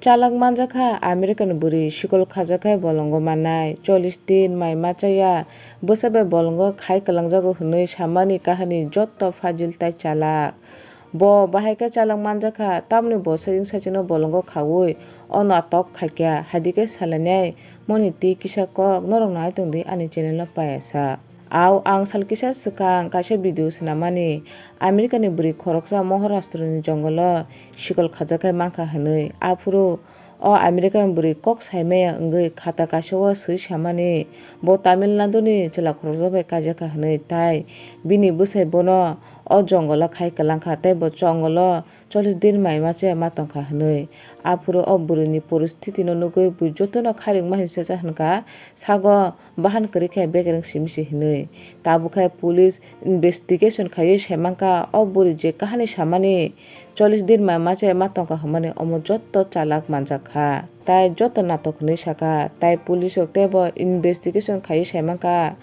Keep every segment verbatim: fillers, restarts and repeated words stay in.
Chalak manjakha American bwrwi sikol khajakhe bolongo mannai, chollish din mai machaya bwsa bai bolongo khai kwlangjago hwnwi samani kahani jotto fajil tai chalak. Bo bahaikhe chalak manjakha, tamni bo saichung saichungno bolongo khaui o natok khaikha, haidikhe salainai moni twi kisa kok norok nai tongdi ani channel no payasa. Au ang sal kisa swkang kaisa video swnamani, America ni bwrwi khoroksa Maharashtra ni jongolo sikol khajakhe mankha hwnwi. Aphuru o America ni bwrwi kok saimaya wngwi khata kaisa o swi samani, bo Tamil Nadu ni chwla khoroksa bai kaijakha hwnwi, tai bini bwsai bono o jongolo khai kwlangkha tei bo jongolo chollish din mai machaya ma tongkha hwnwi. Aphuru o bwrwini poristitino nugwi bui jotono khairokma hinwi cha hwnkha, sago bahan kwrwi khe bekereng simi se hwnwi. Tabukhe police investigation khaiwi saimankha o bwrwi je kahani samani chollish din mai machaya ma tongkha hwnmani omo jotto chalak manjakha. Tai jotto natok hwnwi sakha, tai police rok teibo investigation khaiwi saimankha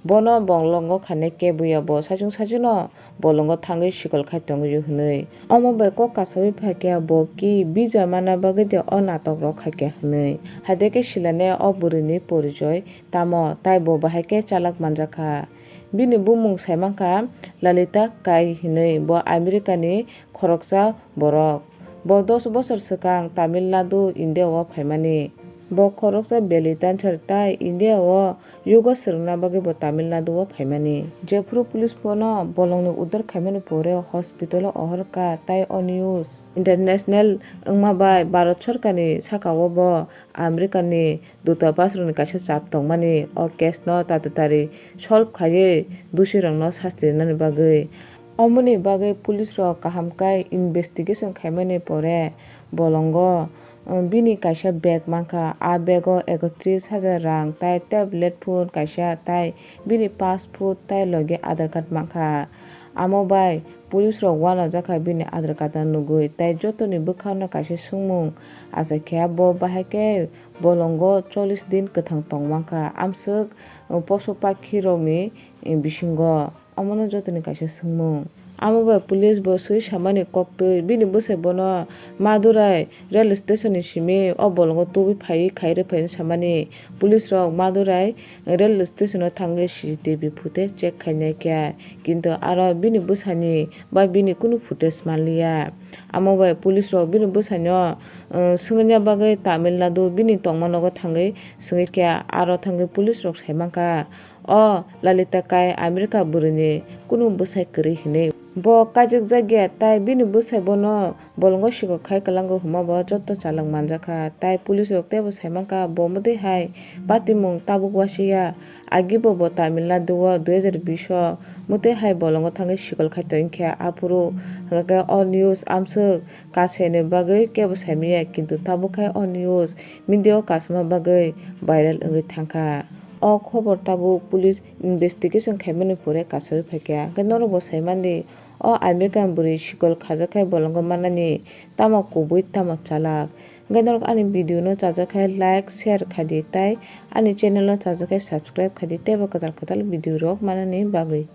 bono bolongo khainai keboya bo saichung saichungno bolongo thangwi sikol khai tongwi hwnwi. Omo bai kok kasaui phaikha bo ki visa mana bagwi de o natok rok khaikha hwnwi. Haidekhe silainai o bwrwini porichoi tamo, tai bo bahaikhe chalak manjakha. Bini bumung saimankha Lalita Kai hwnwi, bo America ni khoroksa borok. Bo dos bosor swkang Tamil Nadu, India o phaimani. Bo khoroksa belly dancer tai India o yoga swrwngna bagwi bo Tamil Nadu o phaimani. Jephuru police bono bolongni uddar khaimani pore hospital o ohorkha tai o news international wngma bai Bharat sorkarni sakao bo America ni dutabash rokni kaisa chap tongmani. O case no tatari solve khaiwi dusi rokno sasti rwnani bagwi. Omoni bagwi police rok kaham khe investigation khaimani pore bolongo, um, bini kaisa bag mankha. A bag o ekotris hajar rang tai tablet phone kaisa tai bini passport tai logi Aadhaar card mankha. Amo bai police rok uanajakha bini Aadhaar card no nugwi tai jotoni bwkhano kaisa swngmung achaikha, bo bahaikhe bolongo chollish din kwthang tongmankha, amswk, um, posu pakhi rokni, um, bisingo. Omono jotoni kaisa swngmung. Amo bai police bo swi samani koktwi bini bwsai bono Madurai rail station ni simi o bolongo tubui phaiwi khai rwphai samani. Police rok Madurai rail station o thangwi C C T V footage check khainai khe, kintu aro bini bwsani ba bini kunu footage manliya. Amo bai police rok bini bwsaino, uh, swngna bagwi Tamil Nadu bini tongma nogo thangwi swngwi khe, aro thangwi police rok saimankha. O Lalita Kai America bwrwini kunu bwsai kwrwi hinwi. Bo kaijakjakya tai bini bwsai bono bolongo sikok khai kwlango hwnma bo jotto chalak manjakha. Tai police rok teibo saimankha bo mwtwi hai patimung tabuk uasiya. Agibo bo Tamil Nadu o dui hajar bish o mwtwi hai bolongo thangwi sikol khai tongkha. Aphuru hwnkha khe o news amswk kasaini bagwi kebo saimanya, kintu tabuk khai o news media o kasma bagwi viral wngwi thangkha. O khobor tabuk police investigation khaimani pore kasaui phaikha. Hwnkhe norokbo saimandi, o American bwrwi sikol khajakhe bolongo manani tamo kubui tamo chalak. Hwnkhe norok ani video no chajakhe like, share khaidi tai ani channel no chajakhe subscribe khaidi teibo kwtal kwtal video rok manani bagwi.